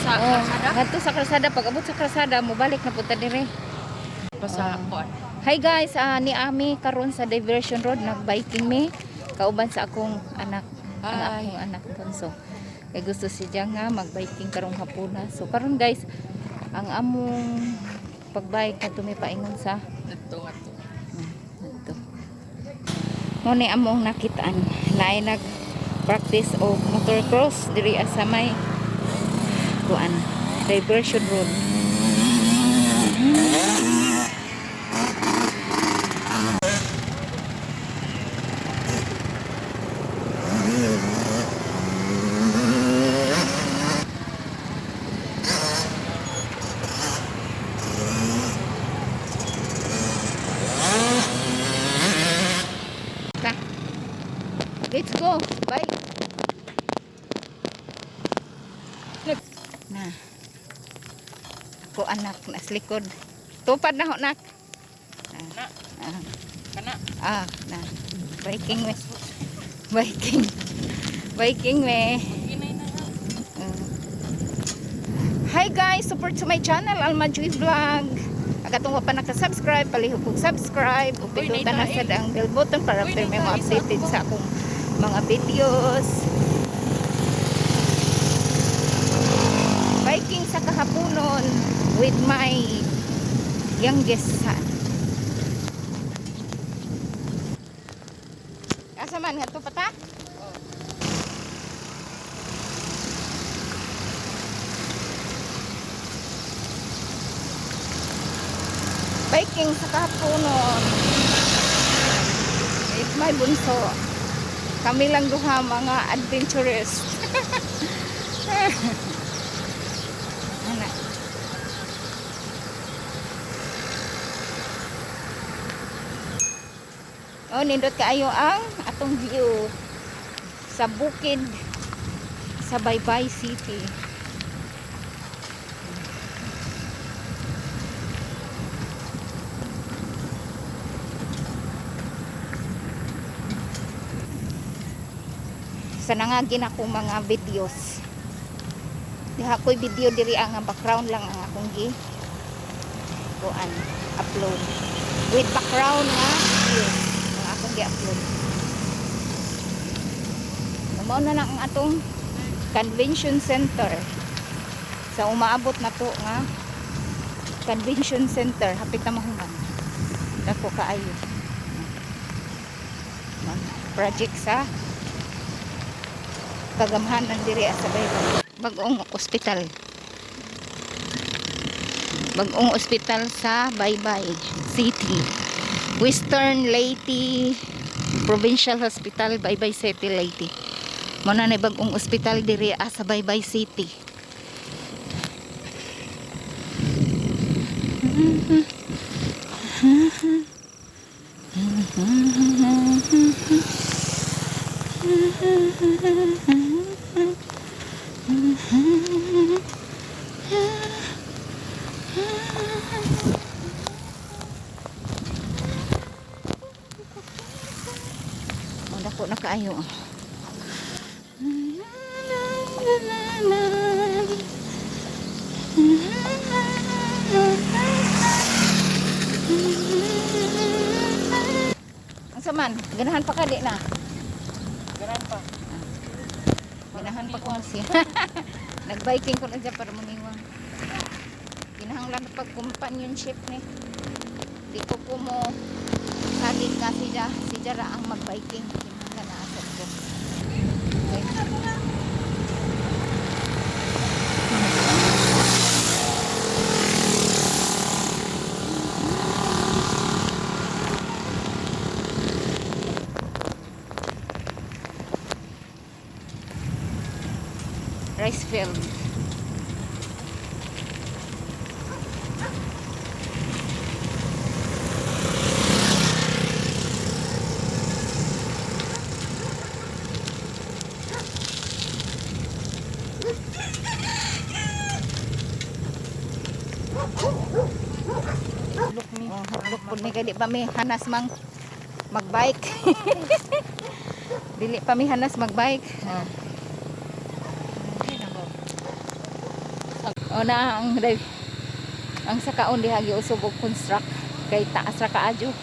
Sa Oh, kalsada? ngadto sa kalsada, pag abot sa kalsada, mobalik na punta dire. Pa sa kuan. Hi guys, ni ami karon sa Diversion Road, nagbiking mi kauban sa akong anak, ang Hi. akong anak bunso. Kay gusto siya nga magbiking karong hapuna. So karon guys, ang among pagbike kadto mi paingon sa Dito ato. Ito. Mo ni among nakitaan naay nag practice og motocross diri sa may kuan, Diversion Road. Ta. Let's go. Bye. Na. Ako anak nas likod. Tupad na ho, nak. Na. Ah, Kana. ah, na. Biking me. Biking. Biking me. Ginay na nga. Hi guys, support to my channel Alma Joy Vlog. Agatong wa pa naka-subscribe, palihog kog subscribe ug Uy, pindutan na naitae. sad ang bell button para Uy, pirmi mo naitae sa updated ako. sa akong mga videos. Biking sa kahaponon with my youngest son. Asa man ngadto pa ta? Biking sa kahaponon with my bunso. Kami lang duha mga adventurous. Ana. Oh, nindot kaayo ang atong view sa bukid sa Baybay City. Sa nangagin akong mga videos. Diha ko'y video diri, ang background lang ang akong gi kuan, upload. With background nga videos ang akong gi-upload. Mao na lang ang atong convention center. Sa umaabot na to nga convention center, hapit na mahuman. Dako kaayo. Project sa kagamhanan diri sa Baybay. Bagong ospital. Bagong ospital sa Baybay City. Western Leyte Provincial Hospital, Baybay City, Leyte. Mao na ni bagong ospital diri sa Baybay City. Oh, dako na kaayo. Ang saman, ganahan pa ka di na. Garan pa. Ganahan pa ko siya. Nagbiking ko na dyan para muniwang. Kinahanglan pag companionship ni. Di ko ko mo salig ka siya, si Jara ang magbiking. Kinahanglan na asad ko. Okay. Rice field. Look ni. Oh, hadlok pud mi kay di pa mi hanas mang magbike. Dili pa mi hanas magbike. Ah. Ay nako. O na ang sakaon diha giusob og construct kay taas ra kaayo.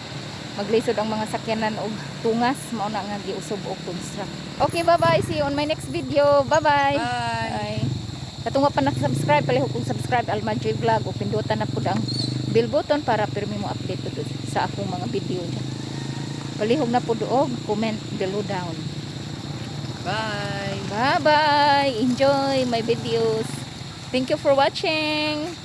Maglisod ang mga sakyanan og tungas, mao na nga giusob og construct. Okay, bye-bye. See you on my next video. Bye-bye. Bye. Bye. Katong wa pa naka-subscribe, palihog kong subscribe, Alma Joy Vlog, o pindutan na pud ang bell button para pirmi mo update pud sa akong mga video dyan. Palihog na pud og comment below down. Bye. Bye-bye! Enjoy my videos. Thank you for watching.